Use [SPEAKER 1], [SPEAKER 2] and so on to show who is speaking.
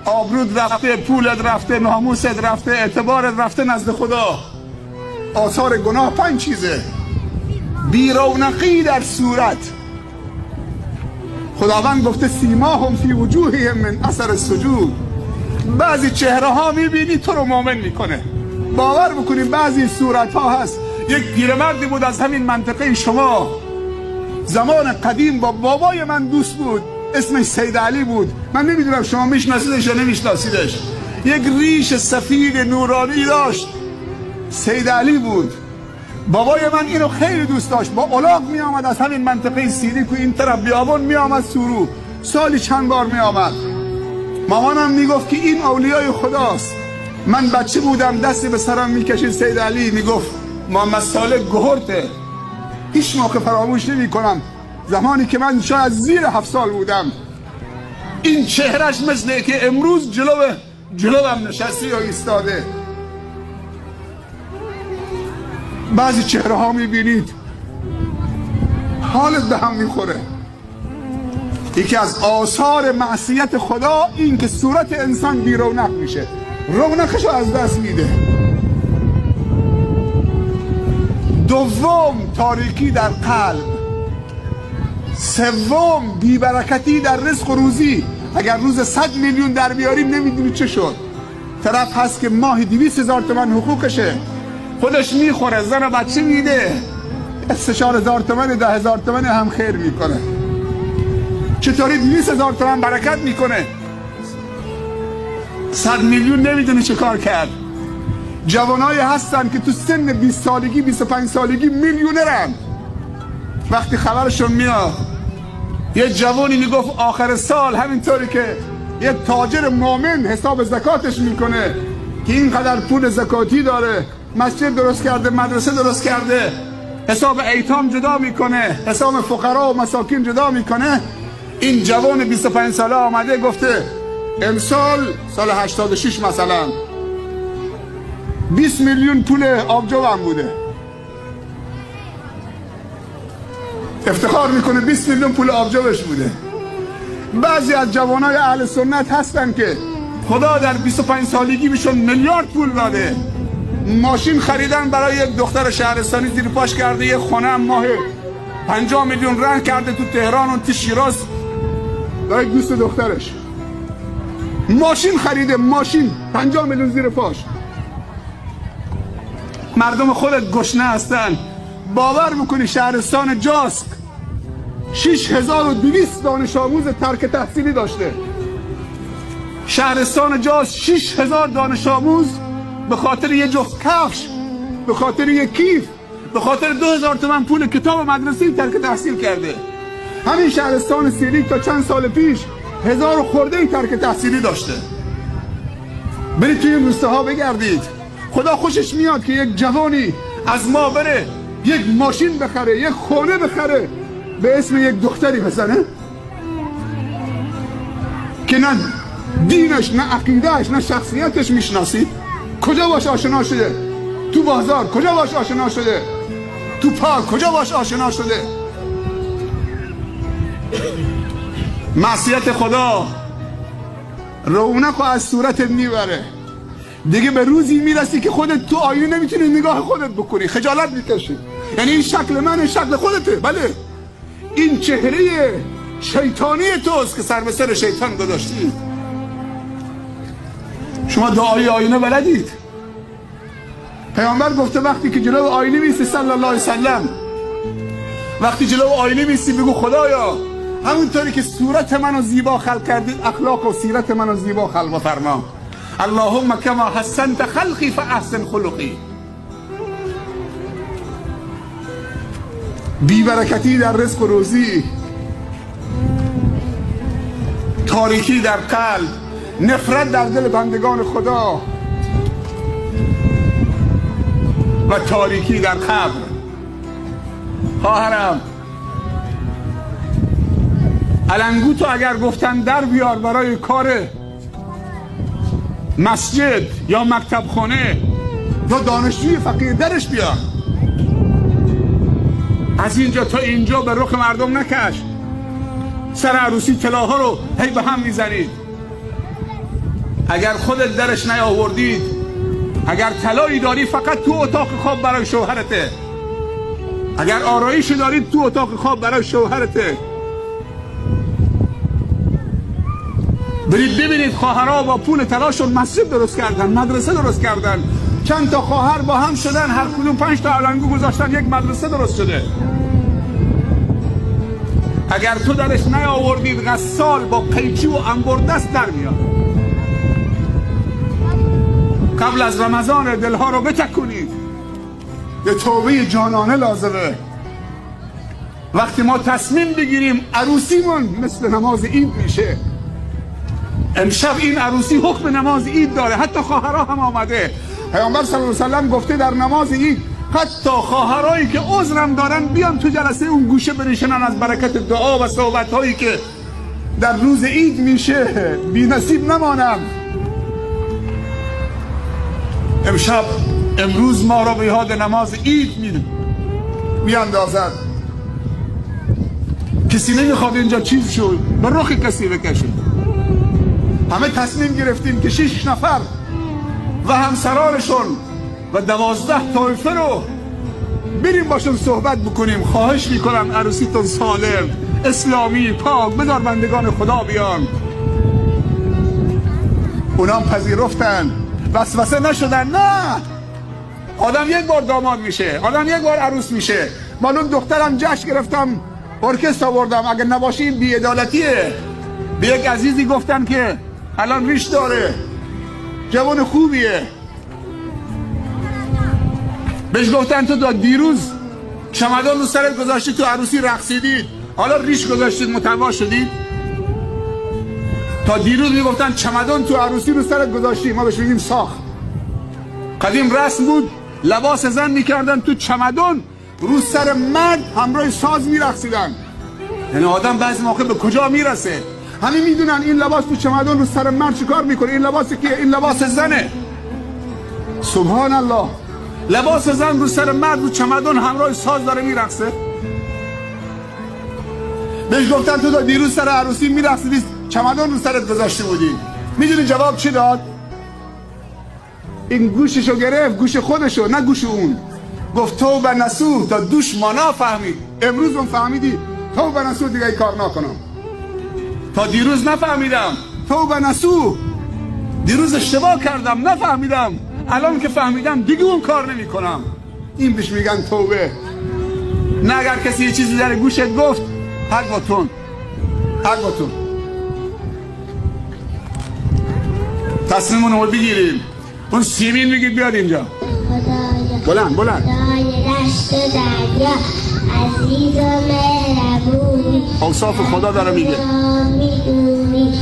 [SPEAKER 1] آبرود رفته، پولت رفته، ناموست رفته، اعتبارت رفته نزد خدا. آثار گناه 5 چیزه. بیرونقی در صورت. خداوند گفته سیماهم فی وجوههم من اثر السجود. بعضی چهره ها میبینی تو رو مؤمن میکنه. باور بکنیم بعضی صورت ها هست. یک پیرمردی بود از همین منطقه شما، زمان قدیم با بابای من دوست بود، اسمش سید علی بود. من نمیدونم شما میشناسیدش یا نمیشناسیدش. یک ریش سفید نورانی داشت، سید علی بود. بابای من اینو خیلی دوست داشت. با الاغ می آمد از همین منطقه سیریک و این طرف بیابان می آمد سورو، سالی چند بار می آمد. مامانم میگفت که این اولیای خداست. من بچه بودم دستی به سرم میکشید سید علی، میگفت محمد صالح گهرته. هیچ موقع فراموش نمی کنم زمانی که من شاید زیر 7 سال بودم، این چهرش مثل که امروز جلوم نشسته یا ایستاده. بعضی چهره ها میبینید حالت به هم میخوره. یکی از آثار معصیت خدا این که صورت انسان بی رونق میشه، رونقش رو از دست میده. دوم، تاریکی در قلب. سوم، بیبرکتی در رزق و روزی. اگر روز 100 میلیون در بیاریم نمیدونی چه شد. طرف هست که ماهی 200,000 تومان حقوقشه، خودش میخوره، زن و بچه میده، 3-4 هزار تومان، 10,000 تومان هم خیر میکنه. چطوری 200,000 تومان برکت میکنه؟ 100 میلیون نمیدونی چه کار کرد. جوانایی هستن که تو سن 20 سالگی 25 سالگی میلیونرن. وقتی خبرشون میاد، یه جوانی میگفت آخر سال همینطوری که یه تاجر مؤمن حساب زکاتش میکنه که اینقدر پول زکاتی داره، مسجد درست کرده، مدرسه درست کرده، حساب ایتام جدا میکنه، حساب فقرا و مساکین جدا میکنه. این جوان 25 ساله آمده گفته امسال سال 86 مثلا 20 میلیون پول آبجوم بوده. افتخار میکنه 20 میلیون پول آبجوش بوده. بعضی از جوانای اهل سنت هستن که خدا در 25 سالگی بهشون میلیارد پول داده، ماشین خریدن برای یک دختر شهرستانی زیر پاش کرده، یه خونه ماه 50 میلیون رهن کرده تو تهران و تو شیراز برای دوست دخترش. ماشین خریده، ماشین 50 میلیون زیر پاش. مردم خودت گشنه هستن. باور میکنی شهرستان جاسک 6200 دانش آموز ترک تحصیلی داشته. شهرستان جاسک 6000 دانش آموز به خاطر یه جفت کفش، به خاطر یه کیف، به خاطر 2000 تومان پول کتاب مدرسه ترک تحصیل کرده. همین شهرستان سیریک تا چند سال پیش 1000 خورده ترک تحصیلی داشته. برید توی این روستاها بگردید. خدا خوشش میاد که یک جوانی از ما بره یک ماشین بخره، یک خانه بخره، به اسم یک دختری بزنه که نه دینش، نه عقیدهش، نه شخصیتش میشناسید. کجا باش آشنا شده؟ تو بازار کجا باش آشنا شده؟ تو پارک کجا باش آشنا شده؟ معصیت خدا رونق از صورتت میبره. دیگه به روزی میرسی که خودت تو آینه نمیتونی نگاه خودت بکنی، خجالت میکشی. یعنی این شکل من، شکل خودته. بله، این چهره شیطانی توست که سر به سر شیطان گذاشتی. شما دعای آینه بلدید. پیامبر گفته وقتی که جلو آینه میستی صلی الله علیه وسلم، وقتی جلو آینه میستی بگو خدایا همونطوری که صورت منو زیبا خلق کردید، اخلاق و سیرت منو زیبا خلق فرما. اللهم کما حسنت خلقی فاحسن خلقی. بیبرکتی در رزق و روزی، تاریکی در قلب، نفرت در دل بندگان خدا و تاریکی در قبر. خواهرم، علنگو تو اگر گفتن در بیار برای کار مسجد یا مکتب خانه یا دانشجوی فقیر، درش بیار. از اینجا تا اینجا به رخ مردم نکش. سر عروسی طلاها رو هی به هم میزنید. اگر خودت درش نیاوردید، اگر طلایی داری فقط تو اتاق خواب برای شوهرته، اگر آرایشی داری تو اتاق خواب برای شوهرته. برید ببینید خواهرها با پول طلاشون مسجد درست کردن، مدرسه درست کردن. چند تا خواهر با هم شدن، هر کدوم 5 تا علنگو گذاشتن، یک مدرسه درست شده. اگر تو درش نیاوردید غسال با قیچی و انبردست در میاد. قبل از رمضان دلها رو بتکونید. یه توبه جانانه لازمه. وقتی ما تصمیم بگیریم عروسیمون مثل نماز عید میشه. امشب این عروسی حکم نماز عید داره، حتی خواهرها هم آمده. پیامبر صلی الله علیه و سلم گفته در نماز عید حتی خواهرایی که عذرم دارن بیان تو جلسه اون گوشه بنشینن، از برکت دعا و صحبت هایی که در روز عید میشه بی نصیب نمانم. امشب امروز ما را به یاد نماز عید میاندازد. کسی نمیخواد اینجا چیز شد به رخ کسی بکشه. همه تصمیم گرفتیم که 6 نفر و همسرانشون و 12 طایفه رو بریم باشون صحبت بکنیم. خواهش میکنم عروسیتون سالم، اسلامی، پاک، بذار بندگان خدا بیان. اونام پذیرفتن، وسوسه نشدن. نه، آدم یک بار داماد میشه، آدم یک بار عروس میشه. مالون دخترم جشن گرفتم، ارکستر آوردم، اگر نباشه این بی‌عدالتیه. به یک عزیزی گفتن که الان ریش داره، جوان خوبیه، بهش گفتن تو تا دیروز چمدان رو سرت گذاشتی تو عروسی رقصیدید، حالا ریش گذاشتید متوا شدید. تا دیروز میگفتن چمدان تو عروسی رو سرت گذاشتی، ما بهش میگیم ساخت. قدیم رسم بود لباس زن میکردن تو چمدان، رو سر مرد همراه ساز میرقصیدن. یعنی آدم بعضی موقع به کجا میرسه؟ همه میدونن این لباس تو چمدان رو سر مرد چیکار میکنه، این لباس کیه؟ این لباس زنه. سبحان الله، لباس زن رو سر مرد رو چمدان همراه ساز داره میرقصه. بهش گفتن تو تا دیروز سر عروسی میرقصیدی، چمدان رو سرت گذاشته بودی. میدونی جواب چی داد؟ این گوششو گرفت، گوش خودشو، نه گوش اون. گفت توبه نصوح، تا دوش مانا فهمید. امروز اون فهمیدی توبه نصوح، دیگه کار نکنم. تا دیروز نفهمیدم توبه نصوح، دیروز اشتباه کردم نفهمیدم، الان که فهمیدم دیگه اون کار نمی کنم. این بهش میگن توبه. نه اگر کسی یه چیزی در گوشت گفت، حق با تون، حق با تون. تصمیمون رو بگیریم. اون سیمین میگید بیاد اینجا. بلند بلند.
[SPEAKER 2] خدای دشت و دریا، عزیز و مهربونی،
[SPEAKER 1] اوصاف خدا داره میگه.
[SPEAKER 2] میدونی